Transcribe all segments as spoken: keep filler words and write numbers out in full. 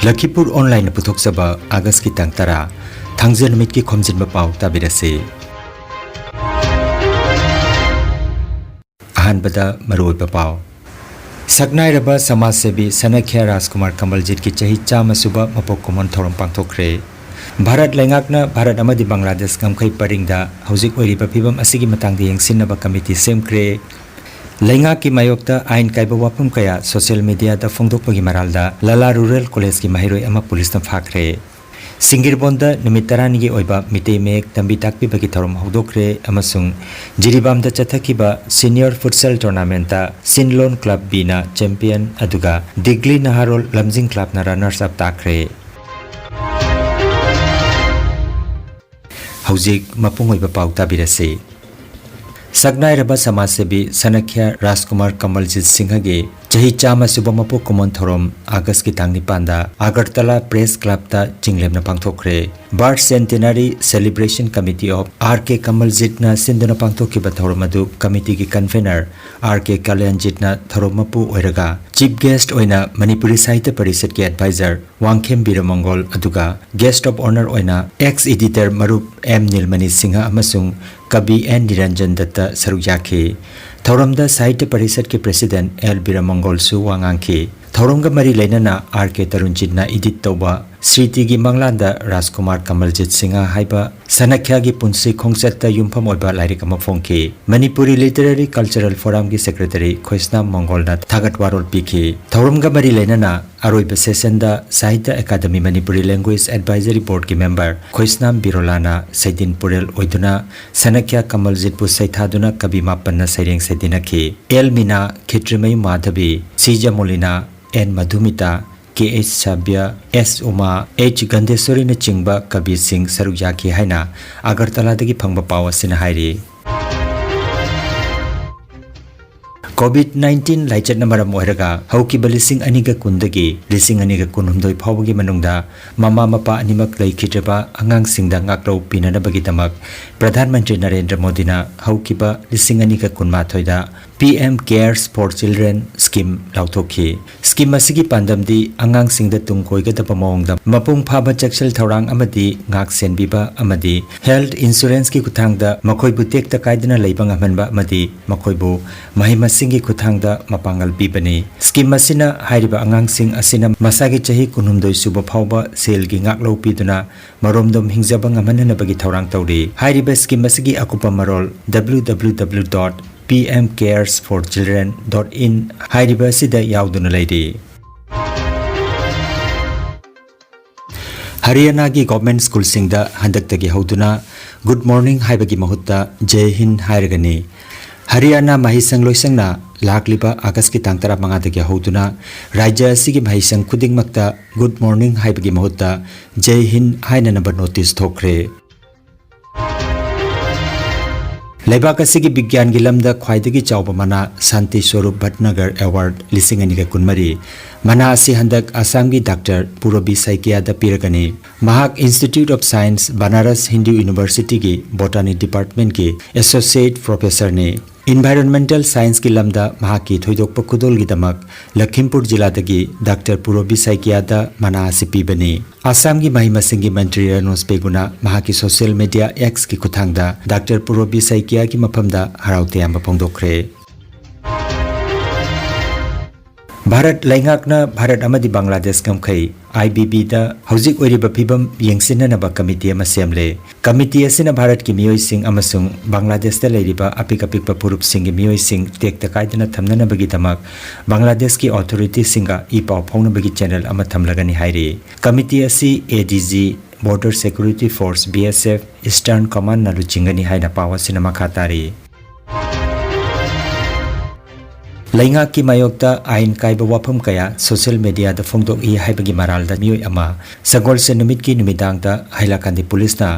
ꯂꯈꯤꯄꯨꯔ ꯑꯣꯟꯂꯥꯏꯟꯅ ꯄꯨꯊꯣꯛꯆꯕ ꯑꯥꯒꯁꯀꯤ ꯇꯥꯡ ꯇꯔꯥ, ꯊꯥꯡꯖ ꯅꯨꯃꯤꯠꯀꯤ ꯈꯣꯝꯖꯤꯟꯕ ꯄꯥꯎ ꯇꯥꯕꯤꯔꯁꯤ꯫ ꯑꯍꯥꯟꯕꯗ ꯃꯔꯨꯑꯣꯏꯕ ꯄꯥꯎ꯫ ꯁꯛꯅꯥꯏꯔꯕ ꯁꯃꯥꯖꯁꯦꯕꯤ ꯁꯅꯈ꯭ꯌꯥ ꯔꯥꯖꯀꯨꯃꯥꯔ ꯀꯃꯜꯖꯤꯠꯀꯤ ꯆꯍꯤ ꯆꯥꯝꯃ ꯁꯨꯕ ꯃꯄꯣꯛ ꯀꯨꯝꯑꯣꯟ ꯊꯧꯔꯝ ꯄꯥꯡꯊꯣꯛꯈ꯭ꯔꯦ꯫ ꯚꯥꯔꯠ ꯂꯩꯉꯥꯛꯅ ꯚꯥꯔꯠ ꯑꯃꯗꯤ ꯕꯪꯒ꯭ꯂꯥꯗꯦꯁ ꯉꯝꯈꯩ ꯄꯔꯤꯡꯗ ꯍꯧꯖꯤꯛ ꯑꯣꯏꯔꯤꯕ ꯐꯤꯕꯝ ꯑꯁꯤꯒꯤ ꯃꯇꯥꯡꯗ ꯌꯦꯡꯁꯤꯟꯅꯕ ꯀꯃꯤꯇꯤ ꯁꯦꯝꯈ꯭ꯔꯦ꯫ ꯂꯩꯉꯥꯛꯀꯤ ꯃꯥꯌꯣꯛꯇ ꯑꯥꯏꯟ ꯀꯥꯏꯕ ꯋꯥꯐꯝ ꯀꯌꯥ ꯁꯣꯁꯤꯌꯦꯜ ꯃꯤꯗꯤꯌꯥꯗ ꯐꯣꯡꯗꯣꯛꯄꯒꯤ ꯃꯔꯥꯜꯗ ꯂꯥꯂꯥ ꯔꯨꯔꯦꯜ ꯀꯣꯂꯦꯖꯀꯤ ꯃꯍꯩꯔꯣꯏ ꯑꯃ ꯄꯨꯂꯤꯁꯅ ꯐꯥꯈ꯭ꯔꯦ꯫ ꯁꯤꯡꯒꯤꯔꯕꯣꯟꯗ ꯅꯨꯃꯤꯠ ꯇꯔꯥꯅꯤꯒꯤ ꯑꯣꯏꯕ ꯃꯤꯇꯩ ꯃꯌꯦꯛ ꯇꯝꯕꯤ ꯇꯥꯛꯄꯤꯕꯒꯤ ꯊꯧꯔꯝ ꯍꯧꯗꯣꯛꯈ꯭ꯔꯦ ꯑꯃꯁꯨꯡ ꯖꯤꯔꯤꯕꯥꯝꯗ ꯆꯠꯊꯈꯤꯕ ꯁꯤꯅꯤꯌꯔ ꯐꯨꯠꯁꯦꯜ ꯇꯣꯔꯅꯥꯃꯦꯟꯠꯇ ꯁꯤꯟꯂꯣꯟ ꯀ꯭ꯂꯕ ꯕꯤꯅ ꯆꯦꯝꯄꯤꯌꯟ ꯑꯗꯨꯒ ꯗꯤꯒ꯭ꯂꯤ ꯅꯍꯥꯔꯣꯜ ꯂꯝꯖꯤꯡ ꯀ꯭ꯂꯕꯅ ꯔꯅꯔꯁ ꯑꯞ ꯇꯥꯈ꯭ꯔꯦ꯫ ꯍꯧꯖꯤꯛ ꯃꯄꯨꯡ ꯑꯣꯏꯕ ꯄꯥꯎ ꯇꯥꯕꯤꯔꯁꯤ꯫ ꯁꯛꯅꯥꯏꯔꯕ ꯁꯃꯥꯖꯁꯦꯕꯤ ꯁꯅꯈ꯭ꯌꯥ ꯔꯥꯖꯀꯨꯃꯥꯔ ꯀꯃꯜꯖꯤꯠ ꯁꯤꯡꯍꯒꯤ ꯆꯍꯤ ꯆꯥꯝꯃ ꯁꯨꯕ ꯃꯄꯣꯛ ꯀꯨꯝꯑꯣꯟ ꯊꯧꯔꯝ ꯑꯥꯒꯁꯀꯤ ꯇꯥꯡ ꯅꯤꯄꯥꯟꯗ ꯑꯒꯔꯇꯂꯥ ꯄ꯭ꯔꯦꯁ ꯀ꯭ꯂꯕꯇ ꯆꯤꯡꯂꯦꯝꯅ ꯄꯥꯡꯊꯣꯛꯈ꯭ꯔꯦ꯫ Birth centenary celebration committee of R K ꯀꯃꯜꯖꯤꯠꯅ ꯁꯤꯟꯗꯨꯅ ꯄꯥꯡꯊꯣꯛꯈꯤꯕ ꯊꯧꯔꯝ ꯑꯗꯨ ꯀꯃꯤꯇꯤꯒꯤ ꯀꯟꯚꯦꯅꯔ ꯑꯥꯔ ꯀꯦ ꯀꯂꯌꯥꯟꯖꯤꯠꯅ ꯊꯧꯔꯝ ꯃꯄꯨ ꯑꯣꯏꯔꯒ, ꯆꯤꯐ ꯒꯦꯁ꯭ꯠ ꯑꯣꯏꯅ ꯃꯅꯤꯄꯨꯔꯤ ꯁꯥꯍꯤꯇ꯭ꯌ ꯄꯔꯤꯁꯠꯀꯤ ꯑꯦꯗꯚꯥꯏꯖꯔ ꯋꯥꯡꯈꯦꯝ ꯕꯤꯔꯃꯪꯒꯣꯜ, ꯑꯗꯨꯒ ꯒꯦꯁ꯭ꯠ ꯑꯣꯐ ꯑꯣꯅꯔ ꯑꯣꯏꯅ ꯑꯦꯛꯁ ꯏꯗꯤꯇꯔ ꯃꯔꯨꯞ ꯑꯦꯝ ꯅꯤꯜꯃꯅꯤ ꯁꯤꯡꯍ ꯑꯃꯁꯨꯡ ꯀꯕꯤ ꯑꯦꯟ ꯅꯤꯔꯟꯖꯟ ꯗꯠꯇ ꯁꯔꯨꯛ ꯌꯥꯈꯤ꯫ ꯊꯧꯔꯝꯗ ꯁꯥꯍꯤꯇ꯭ꯌ ꯄꯔꯤꯁꯠꯀꯤ ꯄ꯭ꯔꯦꯁꯤꯗꯦꯟꯠ ꯑꯦꯜ ꯕꯤꯔꯃꯪꯒꯣꯜꯁꯨ ꯋꯥ ꯉꯥꯡꯈꯤ꯫ ꯊꯧꯔꯝꯒ ꯃꯔꯤ ꯂꯩꯅꯅ ꯑꯥꯔ ꯀꯦ ꯇꯔꯨꯟꯖꯤꯠꯅ ꯏꯗꯤꯠ ꯇꯧꯕ ꯁ꯭ꯔꯤꯇꯤꯒꯤ ꯃꯪꯂꯥꯟꯗ ꯔꯥꯖꯀꯨꯃꯥꯔ ꯀꯃꯜꯖꯤꯠ ꯁꯤꯡꯍ ꯍꯥꯏꯕ ꯁꯅꯈ꯭ꯌꯥꯒꯤ ꯄꯨꯟꯁꯤ ꯈꯣꯡꯆꯠꯇ ꯌꯨꯝꯐꯝ ꯑꯣꯏꯕ ꯂꯥꯏꯔꯤꯛ ꯑꯃ ꯐꯣꯡꯈꯤ꯫ ꯃꯅꯤꯄꯨꯔꯤ ꯂꯤꯇꯔꯦꯔꯤ ꯀꯜꯆꯔꯦꯜ ꯐꯣꯔꯝꯒꯤ ꯁꯦꯀ꯭ꯔꯦꯇꯔꯤ ꯈꯣꯏꯁꯅꯥꯝ ꯃꯪꯒꯣꯜꯅ ꯊꯥꯒꯠ ꯋꯥꯔꯣꯜ ꯄꯤꯈꯤ꯫ ꯊꯧꯔꯝꯒ ꯃꯔꯤ ꯂꯩꯅꯅ ꯑꯔꯣꯏꯕ ꯁꯦꯁꯟꯗ Sahitya academy Manipuri language advisory ꯕꯣꯔꯗꯀꯤ ꯃꯦꯝꯕꯔ ꯈꯣꯏꯁꯅꯥꯝ ꯕꯤꯔꯣꯂꯥꯅ ꯁꯩꯗꯤꯟ ꯄꯨꯔꯦꯜ ꯑꯣꯏꯗꯨꯅ ꯁꯅꯈ꯭ꯌꯥ ꯀꯃꯜꯖꯤꯠꯄꯨ ꯁꯩꯊꯥꯗꯨꯅ ꯀꯕꯤ ꯃꯥꯄꯟꯅ ꯁꯩꯔꯦꯡ ꯁꯩꯗꯤꯟꯅꯈꯤ꯫ ꯑꯦꯜ ꯃꯤꯅꯥ, Khetrimayum Madhabi, C Jamolina, N Madhumita, K H Sabya, S Uma, H ꯒꯟꯙꯦꯁ꯭ꯋꯔꯤꯅꯆꯤꯡꯕ ꯀꯕꯤꯁꯤꯡ ꯁꯔꯨꯛ ꯌꯥꯈꯤ ꯍꯥꯏꯅ ꯑꯒꯔꯇꯂꯥꯗꯒꯤ ꯐꯪꯕ ꯄꯥꯎ ꯑꯁꯤꯅ ꯍꯥꯏꯔꯤ꯫ ꯀꯣꯚꯤꯗ ꯅꯥꯏꯟꯇꯤꯟ ꯂꯥꯏꯆꯠꯅ ꯃꯔꯝ ꯑꯣꯏꯔꯒ ꯍꯧꯈꯤꯕ ꯂꯤꯁꯤꯡ ꯑꯅꯤꯒ ꯀꯨꯟꯗꯒꯤ ꯂꯤꯁꯤꯡ ꯑꯅꯤꯒ ꯀꯨꯟꯍꯨꯝꯗꯣꯏ ꯐꯥꯎꯕꯒꯤ ꯃꯅꯨꯡꯗ ꯃꯃꯥ ꯃꯄꯥ ꯑꯅꯤꯃꯛ ꯂꯩꯈꯤꯗ꯭ꯔꯕ ꯑꯉꯥꯡꯁꯤꯡꯗ ꯉꯥꯛꯂꯧ ꯄꯤꯅꯅꯕꯒꯤꯗꯃꯛ ꯄ꯭ꯔꯙꯥꯟ ꯃꯟꯇ꯭ꯔꯤ ꯅꯔꯦꯟꯗ꯭ꯔ ꯃꯣꯗꯤꯅ ꯍꯧꯈꯤꯕ ꯂꯤꯁꯤꯡ ꯑꯅꯤꯒ ꯀꯨꯟꯃꯥꯊꯣꯏꯗ P M Cares for Children Scheme ꯂꯥꯎꯊꯣꯛꯈꯤ꯫ Scheme ꯑꯁꯤꯒꯤ ꯄꯥꯟꯗꯝꯗꯤ ꯑꯉꯥꯡꯁꯤꯡꯗ ꯇꯨꯡ ꯀꯣꯏꯒꯗꯕ ꯃꯑꯣꯡꯗ ꯃꯄꯨꯡ ꯐꯥꯕ ꯆꯦꯛꯁꯤꯜ ꯊꯧꯔꯥꯡ ꯑꯃꯗꯤ ꯉꯥꯛ ꯁꯦꯟꯕꯤꯕ ꯑꯃꯗꯤ health insuranceꯀꯤ ꯈꯨꯠꯊꯥꯡꯗ ꯃꯈꯣꯏꯕꯨ ꯇꯦꯛꯇ ꯀꯥꯏꯗꯅ ꯂꯩꯕ ꯉꯝꯍꯟꯕ ꯑꯃꯗꯤ ꯃꯈꯣꯏꯕꯨ ꯃꯍꯩ ꯃꯁꯤꯡꯒꯤ ꯈꯨꯠꯊꯥꯡꯗ ꯃꯄꯥꯡꯒꯜ ꯄꯤꯕꯅꯤ꯫ Scheme ꯑꯁꯤꯅ ꯍꯥꯏꯔꯤꯕ ꯑꯉꯥꯡꯁꯤꯡ ꯑꯁꯤꯅ ꯃꯁꯥꯒꯤ ꯆꯍꯤ ꯀꯨꯟꯍꯨꯝꯗꯣꯏ ꯁꯨꯕ ꯐꯥꯎꯕ ꯁꯦꯜꯒꯤ ꯉꯥꯛꯂꯧ ꯄꯤꯗꯨꯅ ꯃꯔꯣꯝꯗꯣꯝ ꯍꯤꯡꯖꯕ ꯉꯝꯍꯟꯅꯕꯒꯤ ꯊꯧꯔꯥꯡ ꯇꯧꯔꯤ꯫ ꯍꯥꯏꯔꯤꯕ scheme ꯑꯁꯤꯒꯤ ꯑꯀꯨꯞꯄ ꯃꯔꯣꯜ W W W dot P M cares for children dot in ꯍꯥꯏꯔꯤꯕ ꯑꯁꯤꯗ ꯌꯥꯎꯗꯨꯅ ꯂꯩꯔꯤ꯫ ꯍꯔꯤꯌꯥꯅꯥꯒꯤ government schoolꯁꯤꯡꯗ ꯍꯟꯗꯛꯇꯒꯤ ꯍꯧꯗꯨꯅ Good morning ꯍꯥꯏꯕꯒꯤ ꯃꯍꯨꯠꯇ Jai Hind ꯍꯥꯏꯔꯒꯅꯤ꯫ ꯍꯔꯤꯌꯥꯅꯥ ꯃꯍꯩꯁꯪ ꯂꯣꯏꯁꯪꯅ ꯂꯥꯛꯂꯤꯕ ꯑꯥꯒꯁꯀꯤ ꯇꯥꯡ ꯇꯔꯥꯃꯉꯥꯗꯒꯤ ꯍꯧꯗꯨꯅ ꯔꯥꯖ꯭ꯌ ꯑꯁꯤꯒꯤ ꯃꯍꯩꯁꯪ ꯈꯨꯗꯤꯡꯃꯛꯇ Good morning ꯍꯥꯏꯕꯒꯤ ꯃꯍꯨꯠꯇ Jai Hind ꯍꯥꯏꯅꯅꯕ notice ꯊꯣꯛꯈ꯭ꯔꯦ꯫ ꯂꯩꯕꯥꯛ ꯑꯁꯤꯒꯤ ꯕꯤꯒ꯭ꯌꯥꯟꯒꯤ ꯂꯝꯗ ꯈ꯭ꯋꯥꯏꯗꯒꯤ ꯆꯥꯎꯕ ꯃꯅꯥ ꯁꯥꯟꯇꯤ ꯁ꯭ꯋꯔꯨꯞ ꯚꯠꯅꯒꯔ Award ꯂꯤꯁꯤꯡ ꯑꯅꯤꯒ ꯀꯨꯟꯃꯔꯤ꯫ ꯃꯅꯥ ꯑꯁꯤ ꯍꯟꯗꯛ ꯑꯁꯥꯝꯒꯤ ꯗꯥꯛꯇꯔ ꯄꯨꯔꯕꯤ ꯁꯥꯏꯀꯤꯌꯥꯗ ꯄꯤꯔꯒꯅꯤ꯫ ꯃꯍꯥꯛ Institute of Science, Banaras Hindu Universityꯒꯤ Botany Departmentꯀꯤ Associate Professorꯅꯤ꯫ Environmental Scienceꯀꯤ ꯂꯝꯗ ꯃꯍꯥꯛꯀꯤ ꯊꯣꯏꯗꯣꯛꯄ ꯈꯨꯗꯣꯜꯒꯤꯗꯃꯛ ꯂꯈꯤꯝꯄꯨꯔ ꯖꯤꯂꯥꯗꯒꯤ ꯗꯥꯛꯇꯔ ꯄꯨꯔꯕꯤ ꯁꯥꯏꯀꯤꯌꯥꯗ ꯃꯅꯥ ꯑꯁꯤ ꯄꯤꯕꯅꯤ꯫ ꯑꯁꯥꯝꯒꯤ ꯃꯍꯩ ꯃꯁꯤꯡꯒꯤ ꯃꯟꯇ꯭ꯔꯤ ꯔꯅꯣꯖ ꯄꯦꯒꯨꯅ ꯃꯍꯥꯛꯀꯤ social media Xꯀꯤ ꯈꯨꯠꯊꯥꯡꯗ ꯗꯥꯛꯇꯔ ꯄꯨꯔꯕꯤ ꯁꯥꯏꯀꯤꯌꯥꯒꯤ ꯃꯐꯝꯗ ꯍꯔꯥꯎ ꯇꯌꯥꯝꯕ ꯐꯣꯡꯗꯣꯛꯈ꯭ꯔꯦ꯫ ꯚꯥꯔꯠ ꯂꯩꯉꯥꯛꯅ ꯚꯥꯔꯠ ꯑꯃꯗꯤ ꯕꯪꯒ꯭ꯂꯥꯗꯦꯁ ꯉꯝꯈꯩ, I B Bꯗ ꯍꯧꯖꯤꯛ ꯑꯣꯏꯔꯤꯕ ꯐꯤꯕꯝ ꯌꯦꯡꯁꯤꯟꯅꯅꯕ committee ꯑꯃ ꯁꯦꯝꯂꯦ꯫ Committee ꯑꯁꯤꯅ ꯚꯥꯔꯠꯀꯤ ꯃꯤꯑꯣꯏꯁꯤꯡ ꯑꯃꯁꯨꯡ ꯕꯪꯒ꯭ꯂꯥꯗꯦꯁꯇ ꯂꯩꯔꯤꯕ ꯑꯄꯤꯛ ꯑꯄꯤꯛꯄ ꯐꯨꯔꯨꯞꯁꯤꯡꯒꯤ ꯃꯤꯑꯣꯏꯁꯤꯡ ꯇꯦꯛꯇ ꯀꯥꯏꯗꯅ ꯊꯝꯅꯅꯕꯒꯤꯗꯃꯛ ꯕꯪꯒ꯭ꯂꯥꯗꯦꯁꯀꯤ authorityꯁꯤꯡꯒ ꯏ ꯄꯥꯎ ꯐꯥꯎꯅꯕꯒꯤ channel ꯑꯃ ꯊꯝꯂꯒꯅꯤ ꯍꯥꯏꯔꯤ꯫ Committee ꯑꯁꯤ A D G, Border Security Force, B S F, Eastern Commandꯅ ꯂꯨꯆꯤꯡꯒꯅꯤ ꯍꯥꯏꯅ ꯄꯥꯎ ꯑꯁꯤꯅ ꯃꯈꯥ ꯇꯥꯔꯤ꯫ ꯂꯩꯉꯥꯛꯀꯤ ꯃꯥꯌꯣꯛꯇ ꯑꯥꯏꯟ ꯀꯥꯏꯕ ꯋꯥꯐꯝ ꯀꯌꯥ social mediaꯗ ꯐꯣꯡꯗꯣꯛꯏ ꯍꯥꯏꯕꯒꯤ ꯃꯔꯥꯜꯗ ꯃꯤꯑꯣꯏ ꯑꯃ ꯁꯒꯣꯜꯁꯦꯟ ꯅꯨꯃꯤꯠꯀꯤ ꯅꯨꯃꯤꯗꯥꯡꯗ ꯍꯥꯏꯂꯥꯀꯥꯟꯗꯤ ꯄꯨꯂꯤꯁꯅ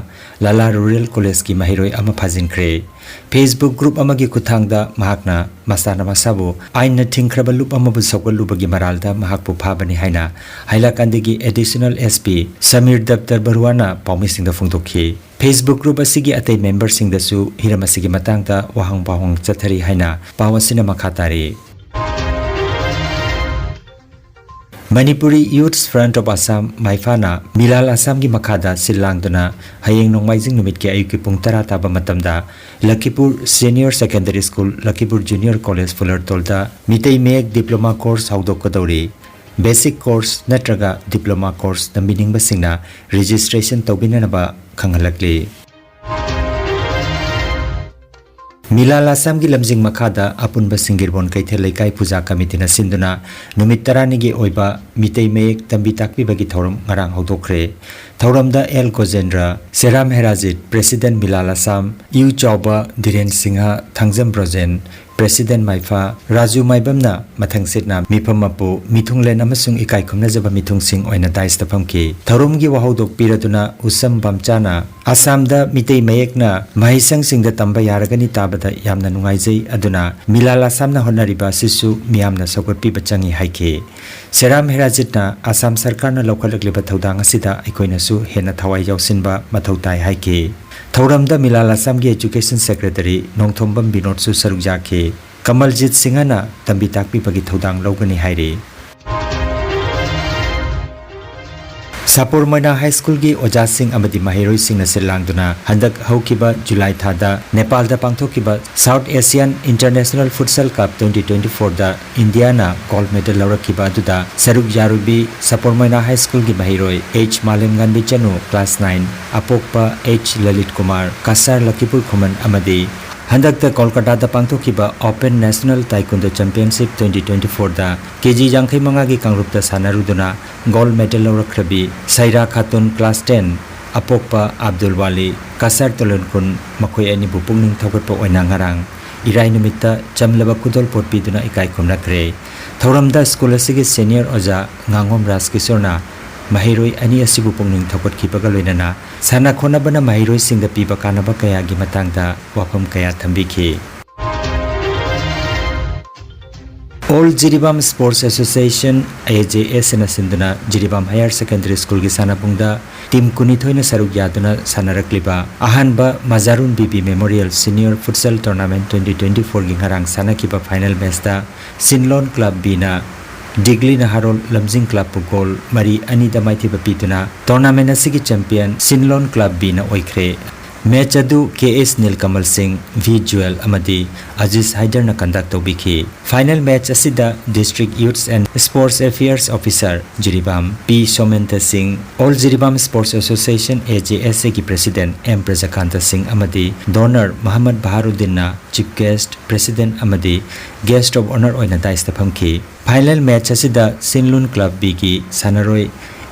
ꯂꯥꯂꯥ ꯔꯨꯔꯦꯜ ꯀꯣꯂꯦꯖꯀꯤ ꯃꯍꯩꯔꯣꯏ ꯑꯃ ꯐꯥꯖꯤꯟꯈ꯭ꯔꯦ꯫ Facebook group ꯑꯃꯒꯤ ꯈꯨꯠꯊꯥꯡꯗ ꯃꯍꯥꯛꯅ ꯃꯁꯥꯅ ꯃꯁꯥꯕꯨ ꯑꯥꯏꯟꯅ ꯊꯤꯡꯈ꯭ꯔꯕ ꯂꯨꯞ ꯑꯃꯕꯨ ꯁꯧꯒꯠꯂꯨꯕꯒꯤ ꯃꯔꯥꯜꯗ ꯃꯍꯥꯛꯄꯨ ꯐꯥꯕꯅꯤ ꯍꯥꯏꯅ ꯍꯥꯏꯂꯥꯀꯥꯟꯗꯤꯒꯤ ꯑꯦꯗꯤꯁꯅꯦꯜ ꯑꯦꯁ ꯄꯤ ꯁꯃꯤꯔ ꯗꯞꯇꯔ ꯕꯔꯨꯋꯥꯅ ꯄꯥꯎꯃꯤꯁꯤꯡꯗ ꯐꯣꯡꯗꯣꯛꯈꯤ꯫ Facebook ꯒ꯭ꯔꯨꯞ ꯑꯁꯤꯒꯤ ꯑꯇꯩ ꯃꯦꯝꯕꯔꯁꯤꯡꯗꯁꯨ ꯍꯤꯔꯝ ꯑꯁꯤꯒꯤ ꯃꯇꯥꯡꯗ ꯋꯥꯍꯪ ꯄꯥꯎꯍꯪ ꯆꯠꯊꯔꯤ ꯍꯥꯏꯅ ꯄꯥꯎ ꯑꯁꯤꯅ ꯃꯈꯥ ꯇꯥꯔꯤ꯫ Manipuri Youths Front of Assam, ꯃꯥꯏꯐꯥꯅ ꯃꯤꯂꯥꯜ ꯑꯁꯥꯝꯒꯤ ꯃꯈꯥꯗ ꯁꯤꯜ ꯂꯥꯡꯗꯨꯅ ꯍꯌꯦꯡ ꯅꯣꯡꯃꯥꯏꯖꯤꯡ ꯅꯨꯃꯤꯠꯀꯤ ꯑꯌꯨꯛꯀꯤ ꯄꯨꯡ ꯇꯔꯥ ꯇꯥꯕ ꯃꯇꯝꯗ ꯂꯈꯤꯄꯨꯔ Senior Secondary School, ꯂꯈꯤꯄꯨꯔ Junior College ꯐꯨꯂꯔꯇꯣꯜꯗ Meitei ꯃꯌꯦꯛ diploma course ꯍꯧꯗꯣꯛꯀꯗꯧꯔꯤ꯫ Basic course ꯅꯠꯇ꯭ꯔꯒ diploma course ꯇꯝꯕꯤꯅꯤꯡꯕꯁꯤꯡꯅ registration ꯇꯧꯕꯤꯅꯅꯕ ꯈꯪꯍꯜꯂꯛꯂꯤ꯫ ꯃꯤꯂꯥꯜ ꯑꯁꯥꯝꯒꯤ ꯂꯝꯖꯤꯡ ꯃꯈꯥꯗ ꯑꯄꯨꯟꯕ ꯁꯤꯡꯒꯤꯔꯕꯣꯟ ꯀꯩꯊꯦꯜ ꯂꯩꯀꯥꯏ ꯄꯨꯖꯥ ꯀꯃꯤꯇꯤꯅ ꯁꯤꯟꯗꯨꯅ ꯅꯨꯃꯤꯠ ꯇꯔꯥꯅꯤꯒꯤ ꯑꯣꯏꯕ ꯃꯤꯇꯩ ꯃꯌꯦꯛ ꯇꯝꯕꯤ ꯇꯥꯛꯄꯤꯕꯒꯤ ꯊꯧꯔꯝ ꯉꯔꯥꯡ ꯍꯧꯗꯣꯛꯈ꯭ꯔꯦ꯫ ꯊꯧꯔꯝꯗ ꯑꯦꯜ ꯒꯣꯖꯦꯟꯗ꯭ꯔ, ꯁꯦꯔꯥꯝ ꯍꯦꯔꯥꯖꯤꯠ, President ꯃꯤꯂꯥꯜ ꯑꯁꯥꯝ, ꯏꯎ ꯆꯥꯎꯕ ꯙꯤꯔꯦꯟ ꯁꯤꯡꯍ, ꯊꯥꯡꯖꯝ ꯕ꯭ꯔꯣꯖꯦꯟ, President ꯃꯥꯏꯐꯥ, ꯔꯥꯖꯨ ꯃꯥꯏꯕꯝꯅ ꯃꯊꯪꯁꯤꯠꯅ ꯃꯤꯐꯝ ꯃꯄꯨ, ꯃꯤꯊꯨꯡꯂꯦꯟ ꯑꯃꯁꯨꯡ ꯏꯀꯥꯏ ꯈꯨꯝꯅꯖꯕ ꯃꯤꯊꯨꯡꯁꯤꯡ ꯑꯣꯏꯅ dais ꯇ ꯐꯝꯈꯤ꯫ ꯊꯧꯔꯝꯒꯤ ꯋꯥꯍꯧꯗꯣꯛ ꯄꯤꯔꯗꯨꯅ ꯎꯁꯝ ꯕꯥꯝꯆꯥꯅ ꯑꯁꯥꯝꯗ ꯃꯤꯇꯩ ꯃꯌꯦꯛꯅ ꯃꯍꯩꯁꯪꯁꯤꯡꯗ ꯇꯝꯕ ꯌꯥꯔꯒꯅꯤ ꯇꯥꯕꯗ ꯌꯥꯝꯅ ꯅꯨꯡꯉꯥꯏꯖꯩ, ꯑꯗꯨꯅ ꯃꯤꯂꯥꯜ ꯑꯁꯥꯝꯅ ꯍꯣꯠꯅꯔꯤꯕ ꯑꯁꯤꯁꯨ ꯃꯤꯌꯥꯝꯅ ꯁꯧꯒꯠꯄꯤꯕ ꯆꯪꯏ ꯍꯥꯏꯈꯤ꯫ ꯁꯦꯔꯥꯝ ꯍꯦꯔꯥꯖꯤꯠꯅ ꯑꯁꯥꯝ ꯁꯔꯀꯥꯔꯅ ꯂꯧꯈꯠꯂꯛꯂꯤꯕ ꯊꯧꯗꯥꯡ ꯑꯁꯤꯗ ꯑꯩꯈꯣꯏꯅꯁꯨ ꯍꯦꯟꯅ ꯊꯋꯥꯏ ꯌꯥꯎꯁꯤꯟꯕ ꯃꯊꯧ ꯇꯥꯏ ꯍꯥꯏꯈꯤ꯫ ꯊꯧꯔꯝꯗ ꯃꯤꯂꯥꯜ ꯑꯁꯥꯝꯒꯤ Education Secretary ꯅꯣꯡꯊꯣꯝꯕꯝ ꯕꯤꯅꯣꯗꯁꯨ ꯁꯔꯨꯛ ꯌꯥꯈꯤ꯫ ꯀꯃꯜꯖꯤꯠ ꯁꯤꯡꯍꯅ ꯇꯝꯕꯤ ꯇꯥꯛꯄꯤꯕꯒꯤ ꯊꯧꯗꯥꯡ ꯂꯧꯒꯅꯤ ꯍꯥꯏꯔꯤ꯫ ꯁꯥꯄꯣꯔ ꯃꯣꯏꯅꯥ ꯍꯥꯏ ꯁ꯭ꯀꯨꯜꯒꯤ ꯑꯣꯖꯥꯁꯤꯡ ꯑꯃꯗꯤ ꯃꯍꯩꯔꯣꯏꯁꯤꯡꯅ ꯁꯤꯜ ꯂꯥꯡꯗꯨꯅ ꯍꯟꯗꯛ ꯍꯧꯈꯤꯕ ꯖꯨꯂꯥꯏ ꯊꯥꯗ ꯅꯦꯄꯥꯜꯗ ꯄꯥꯡꯊꯣꯛꯈꯤꯕ South Asian International Futsal Cup twenty twenty-four ꯗ ꯏꯟꯗꯤꯌꯥꯅ gold medal ꯂꯧꯔꯛꯈꯤꯕ ꯑꯗꯨꯗ ꯁꯔꯨꯛ ꯌꯥꯔꯨꯕꯤ ꯁꯥꯄꯣꯔ ꯃꯣꯏꯅꯥ ꯍꯥꯏ ꯁ꯭ꯀꯨꯜꯒꯤ ꯃꯍꯩꯔꯣꯏ H ꯃꯥꯂꯦꯝꯉꯥꯟꯕꯤ ꯆꯅꯨ, class nine, ꯑꯄꯣꯛꯄ H Lalit Kumar, Cachar ꯂꯈꯤꯄꯨꯔ ꯈꯨꯃꯟ ꯑꯃꯗꯤ ꯍꯟꯗꯛꯇ ꯀꯣꯜꯀꯇꯥꯗ ꯄꯥꯡꯊꯣꯛꯈꯤꯕ Open National Taekwondo Championship twenty twenty-four ꯗ ꯀꯦ ꯖꯤ ꯌꯥꯡꯈꯩ ꯃꯉꯥꯒꯤ ꯀꯥꯡꯂꯨꯞꯇ ꯁꯥꯟꯅꯔꯨꯗꯨꯅ gold medal ꯂꯧꯔꯛꯈ꯭ꯔꯕꯤ ꯁꯩꯔꯥ ꯈꯥꯇꯨꯟ, class ten, ꯑꯄꯣꯛꯄ Abdul ꯋꯥꯂꯤ, Cachar ꯇꯣꯂꯣꯟꯈꯨꯟ, ꯃꯈꯣꯏ ꯑꯅꯤꯕꯨ ꯄꯨꯛꯅꯤꯡ ꯊꯧꯒꯠꯄ ꯑꯣꯏꯅ ꯉꯔꯥꯡ ꯏꯔꯥꯏ ꯅꯨꯃꯤꯠꯇ ꯆꯝꯂꯕ ꯈꯨꯗꯣꯜꯄꯣꯠ ꯄꯤꯗꯨꯅ ꯏꯀꯥꯏ ꯈꯨꯝꯅꯈ꯭ꯔꯦ꯫ ꯊꯧꯔꯝꯗ ꯁ꯭ꯀꯨꯜ ꯑꯁꯤꯒꯤ senior ꯑꯣꯖꯥ ꯉꯥꯉꯣꯝ ꯔꯥꯖꯀꯤꯁꯣꯔꯅ ꯃꯍꯩꯔꯣꯏ ꯑꯅꯤ ꯑꯁꯤꯕꯨ ꯄꯨꯛꯅꯤꯡ ꯊꯧꯒꯠꯈꯤꯕꯒ ꯂꯣꯏꯅꯅ ꯁꯥꯟꯅ ꯈꯣꯠꯅꯕꯅ ꯃꯍꯩꯔꯣꯏꯁꯤꯡꯗ ꯄꯤꯕ ꯀꯥꯟꯅꯕ ꯀꯌꯥꯒꯤ ꯃꯇꯥꯡꯗ ꯋꯥꯐꯝ ꯀꯌꯥ ꯊꯝꯕꯤꯈꯤ꯫ All Jiribam Sports Association, A J S, ꯅ ꯁꯤꯟꯗꯨꯅ ꯖꯤꯔꯤꯕꯥꯝ Higher Secondary School ꯒꯤ ꯁꯥꯟꯅꯄꯨꯡꯗ team ꯀꯨꯟꯅꯤꯊꯣꯏꯅ ꯁꯔꯨꯛ ꯌꯥꯗꯨꯅ ꯁꯥꯟꯅꯔꯛꯂꯤꯕ ꯑꯍꯥꯟꯕ ꯃꯖꯥꯔꯨꯟ ꯕꯤꯕꯤ Memorial Senior Futsal Tournament twenty twenty-four ꯒꯤ ꯉꯔꯥꯡ ꯁꯥꯟꯅꯈꯤꯕ final match ꯇ ꯁꯤꯟꯂꯣꯟ Club B ꯅ ꯗꯤꯒꯂꯤ ꯅꯍꯥꯔꯣꯜ ꯂꯝꯖꯤꯡ Club ꯄꯨ goal ꯃꯔꯤ ꯑꯅꯤꯗ ꯃꯥꯏꯊꯤꯕ ꯄꯤꯗꯨꯅ tournament ꯑꯁꯤꯒꯤ champion ꯁꯤꯟꯂꯣꯟ Club B ꯅ ꯑꯣꯏꯈ꯭ꯔꯦ꯫ Match ꯑꯗꯨ K S ꯅꯤꯜꯀꯃꯜ ꯁꯤꯡ, V ꯖꯨꯋꯦꯜ ꯑꯃꯗꯤ ꯑꯖꯤꯖ ꯍꯥꯏꯗꯔꯅ conduct ꯇꯧꯕꯤꯈꯤ꯫ Final match ꯑꯁꯤꯗ District Youths and Sports Affairs Officer Jiribam P ꯁꯣꯃꯦꯟꯇ ꯁꯤꯡ, All Jiribam Sports Association, A J S A ꯒꯤ President M ꯄ꯭ꯔꯖꯥꯀꯥꯟꯇ ꯁꯤꯡ ꯑꯃꯗꯤ donor ꯃꯍꯃꯗ ꯕꯍꯥꯔꯨꯗꯤꯟꯅ Chief Guest, President ꯑꯃꯗꯤ Guest of Honour ꯑꯣꯏꯅ dais ꯇ ꯐꯝꯈꯤ꯫ Final match ꯑꯁꯤꯗ ꯁꯤꯟꯂꯨꯟ Club B ꯒꯤ ꯁꯥꯟꯅꯔꯣꯏ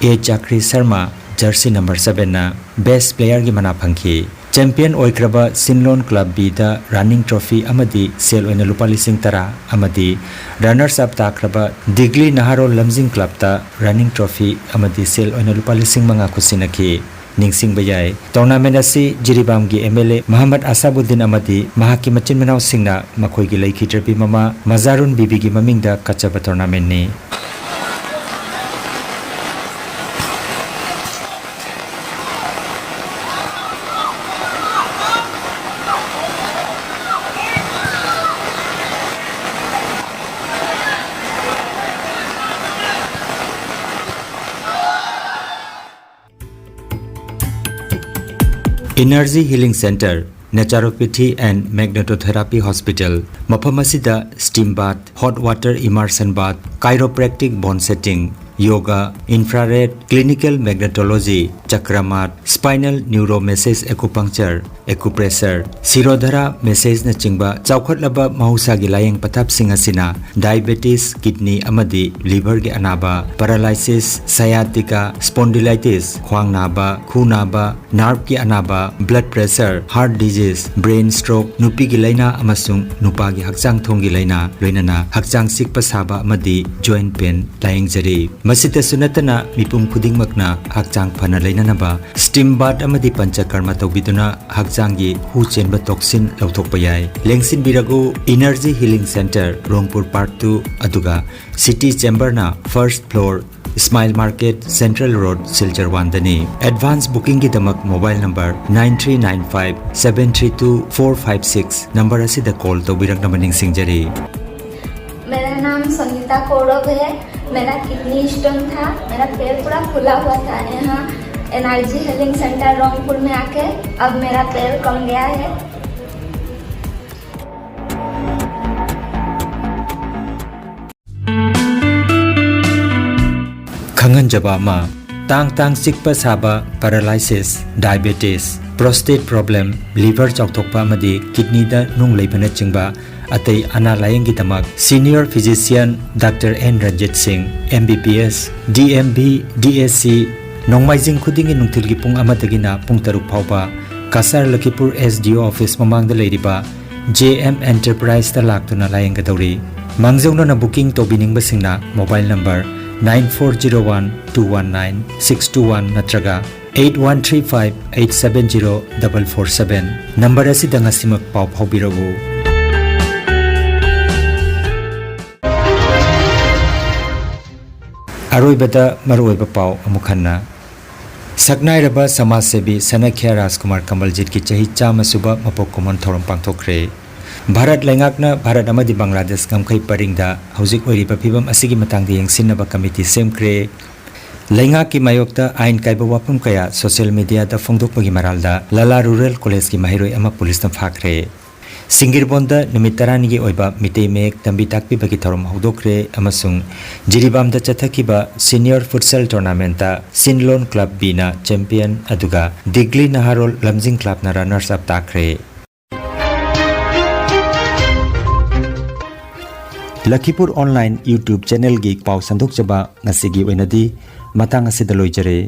A ꯆꯥꯈ꯭ꯔꯤ Sharma, jersey number seven ꯅ best player ꯒꯤ ꯃꯅꯥ ꯐꯪꯈꯤ꯫ Champion ꯑꯣꯏꯈ꯭ꯔꯕ ꯁꯤꯟꯂꯣꯟ Club B ꯗ running trophy ꯑꯃꯗꯤ ꯁꯦꯜ ꯑꯣꯏꯅ ꯂꯨꯄꯥ ꯂꯤꯁꯤꯡ ꯇꯔꯥ ꯑꯃꯗꯤ runners up ꯇꯥꯈ꯭ꯔꯕ ꯗꯤꯒꯂꯤ ꯅꯍꯥꯔꯣꯜ ꯂꯝꯖꯤꯡ Club ꯇ running trophy ꯑꯃꯗꯤ ꯁꯦꯜ ꯑꯣꯏꯅ ꯂꯨꯄꯥ ꯂꯤꯁꯤꯡ ꯃꯉꯥ ꯈꯨꯠꯁꯤꯟꯅꯈꯤ꯫ ꯅꯤꯡꯁꯤꯡꯕ ꯌꯥꯏ, tournament ꯑꯁꯤ ꯖꯤꯔꯤꯕꯥꯝꯒꯤ M L A ꯃꯍꯃꯗ ꯑꯁꯥꯕꯨꯗꯤꯟ ꯑꯃꯗꯤ ꯃꯍꯥꯛꯀꯤ ꯃꯆꯤꯟ ꯃꯅꯥꯎꯁꯤꯡꯅ ꯃꯈꯣꯏꯒꯤ ꯂꯩꯈꯤꯗ꯭ꯔꯕꯤ ꯃꯃꯥ ꯃꯖꯥꯔꯨꯟ ꯕꯤꯕꯤꯒꯤ ꯃꯃꯤꯡꯗ ꯀꯠꯆꯕ tournament ꯅꯤ꯫ Energy Healing Centre, Naturopathy and Magnetotherapy Hospital, ꯃꯐꯝ ꯑꯁꯤꯗ steam bath, hot water immersion bath, chiropractic bone setting, yoga, infrared, clinical magnetology, ꯆꯀ꯭ꯔꯃꯥꯠ, spinal neuromassage acupuncture, acupressure, ꯁꯤꯔꯣꯙꯔꯥ massage ꯅꯆꯤꯡꯕ ꯆꯥꯎꯈꯠꯂꯕ ꯃꯍꯧꯁꯥꯒꯤ ꯂꯥꯌꯦꯡ ꯄꯊꯥꯞꯁꯤꯡ ꯑꯁꯤꯅ diabetes, kidney ꯑꯃꯗꯤ liver ꯒꯤ ꯑꯅꯥꯕ, paralysis, sciatica, spondylitis, ꯈ꯭ꯋꯥꯡ ꯅꯥꯕ, ꯈꯨ ꯅꯥꯕ, nerve ꯀꯤ ꯑꯅꯥꯕ, blood pressure, heart disease, brain stroke, ꯅꯨꯄꯤꯒꯤ ꯂꯥꯏꯅꯥ ꯑꯃꯁꯨꯡ ꯅꯨꯄꯥꯒꯤ ꯍꯛꯆꯥꯡ ꯊꯣꯡꯒꯤ ꯂꯥꯏꯅꯥ, ꯂꯣꯏꯅꯅ ꯍꯛꯆꯥꯡ ꯆꯤꯛꯄ ꯁꯥꯕ ꯑꯃꯗꯤ joint pain ꯂꯥꯌꯦꯡꯖꯔꯤ꯫ ꯃꯁꯤꯇꯁꯨ ꯅꯠꯇꯅ ꯃꯤꯄꯨꯝ ꯈꯨꯗꯤꯡꯃꯛꯅ ꯍꯛꯆꯥꯡ ꯐꯅ ꯂꯩꯅꯅꯕ steam bath ꯑꯃꯗꯤ ꯄꯟꯆꯀꯔꯃ ꯇꯧꯕꯤꯗꯨꯅ ꯍꯛꯆꯥꯡ ꯍꯛꯆꯥꯡꯒꯤ ꯍꯨ ꯆꯦꯟꯕ toxin ꯂꯧꯊꯣꯛꯄ ꯌꯥꯏ꯫ ꯂꯦꯡꯁꯤꯟꯕꯤꯔꯒꯨ, Energy Healing Centre, ꯔꯣꯡꯄꯨꯔ Park two, ꯑꯗꯨꯒ City Chamberꯅ first floor, Smile Market, Central Road, Silchar one ꯗꯅꯤ꯫ Advance bookingꯒꯤꯗꯃꯛ mobile number nine three nine five seven three two four five six number ꯑꯁꯤꯗ call ꯇꯧꯕꯤꯔꯛꯅꯕ ꯅꯤꯡꯁꯤꯡꯖꯔꯤ꯫ मेरा नाम संगीता कौरव है। मेरा किडनी स्टोन था, मेरा पैर पूरा फूला हुआ था। यहाँ एनर्जी हीलिंग सेंटर रोंगपुर में आके अब मेरा पैर कम गया है। ꯈꯪꯍꯟꯖꯕ ꯑꯃ, ꯇꯥꯡ ꯇꯥꯡ ꯆꯤꯛꯄ ꯁꯥꯕ, paralysis, diabetes, prostate problem, liver ꯆꯥꯎꯊꯣꯛꯄ ꯑꯃꯗꯤ kidneyꯗ ꯅꯨꯡ ꯂꯩꯕꯅꯆꯤꯡꯕ ꯑꯇꯩ ꯑꯅꯥ ꯂꯥꯌꯦꯡꯒꯤꯗꯃꯛ senior physician Doctor N Ranjit ꯁꯤꯡ, M B B S, D M B, D S C, ꯅꯣꯡꯃꯥꯏꯖꯤꯡ ꯈꯨꯗꯤꯡꯒꯤ ꯅꯨꯡꯊꯤꯜꯒꯤ ꯄꯨꯡ ꯑꯃꯗꯒꯤꯅ ꯄꯨꯡ ꯇꯔꯨꯛ ꯐꯥꯎꯕ Cachar ꯂꯈꯤꯄꯨꯔ S D O office ꯃꯃꯥꯡꯗ ꯂꯩꯔꯤꯕ J M Enterpriseꯇ ꯂꯥꯛꯇꯨꯅ ꯂꯥꯌꯦꯡꯒꯗꯧꯔꯤ꯫ ꯃꯥꯡꯖꯧꯅꯅ booking ꯇꯧꯕꯤꯅꯤꯡꯕꯁꯤꯡꯅ mobile number nine four zero one two one nine six two one ꯅꯠꯇ꯭ꯔꯒ eight one three five eight seven zero double four seven number ꯑꯁꯤꯗ ꯉꯁꯤꯃꯛ ꯄꯥꯎ ꯐꯥꯎꯕꯤꯔꯛꯎ꯫ ꯑꯔꯣꯏꯕꯗ ꯃꯔꯨꯑꯣꯏꯕ ꯄꯥꯎ ꯑꯃꯨꯛ ꯍꯟꯅ꯫ ꯁꯛꯅꯥꯏꯔꯕ ꯁꯃꯥꯖꯁꯦꯕꯤ ꯁꯅꯈ꯭ꯌꯥ ꯔꯥꯖꯀꯨꯃꯥꯔ ꯀꯝꯕꯜꯖꯤꯠꯀꯤ ꯆꯍꯤ ꯆꯥꯝꯃ ꯁꯨꯕ ꯃꯄꯣꯛ ꯀꯨꯝꯑꯣꯟ ꯊꯧꯔꯝ ꯄꯥꯡꯊꯣꯛꯈ꯭ꯔꯦ꯫ ꯚꯥꯔꯠ ꯂꯩꯉꯥꯛꯅ ꯚꯥꯔꯠ ꯑꯃꯗꯤ ꯕꯪꯒ꯭ꯂꯥꯗꯦꯁ ꯉꯝꯈꯩ ꯄꯔꯤꯡꯗ ꯍꯧꯖꯤꯛ ꯑꯣꯏꯔꯤꯕ ꯐꯤꯕꯝ ꯑꯁꯤꯒꯤ ꯃꯇꯥꯡꯗ ꯌꯦꯡꯁꯤꯟꯅꯕ ꯀꯃꯤꯇꯤ ꯁꯦꯝꯈ꯭ꯔꯦ꯫ ꯂꯩꯉꯥꯛꯀꯤ ꯃꯥꯌꯣꯛꯇ ꯑꯥꯏꯟ ꯀꯥꯏꯕ ꯋꯥꯐꯝ ꯀꯌꯥ social mediaꯗ ꯐꯣꯡꯗꯣꯛꯄꯒꯤ ꯃꯔꯥꯜꯗ ꯂꯂꯥ ꯔꯨꯔꯦꯜ ꯀꯣꯂꯦꯖꯀꯤ ꯃꯍꯩꯔꯣꯏ ꯑꯃ ꯄꯨꯂꯤꯁꯅ ꯐꯥꯈ꯭ꯔꯦ꯫ ꯁꯤꯡꯒꯤꯔꯕꯣꯟꯗ ꯅꯨꯃꯤꯠ ꯇꯔꯥꯅꯤꯒꯤ ꯑꯣꯏꯕ ꯃꯤꯇꯩ ꯃꯌꯦꯛ ꯇꯝꯕꯤ ꯇꯥꯛꯄꯤꯕꯒꯤ ꯊꯧꯔꯝ ꯍꯧꯗꯣꯛꯈ꯭ꯔꯦ ꯑꯃꯁꯨꯡ ꯖꯤꯔꯤꯕꯥꯝꯗ ꯆꯠꯊꯈꯤꯕ senior futsal tournamentꯇ ꯁꯤꯟꯂꯣꯟ club Bꯅ champion ꯑꯗꯨꯒ ꯗꯤꯒ꯭ꯂꯤ ꯅꯍꯥꯔꯣꯜ ꯂꯝꯖꯤꯡ clubꯅ runners up ꯇꯥꯈ꯭ꯔꯦ꯫ ꯂꯈꯤꯄꯨꯔ online YouTube channelꯒꯤ ꯄꯥꯎ ꯁꯟꯗꯣꯛꯆꯕ ꯉꯁꯤꯒꯤ ꯑꯣꯏꯅꯗꯤ ꯃꯇꯥꯡ ꯑꯁꯤꯗ ꯂꯣꯏꯖꯔꯦ꯫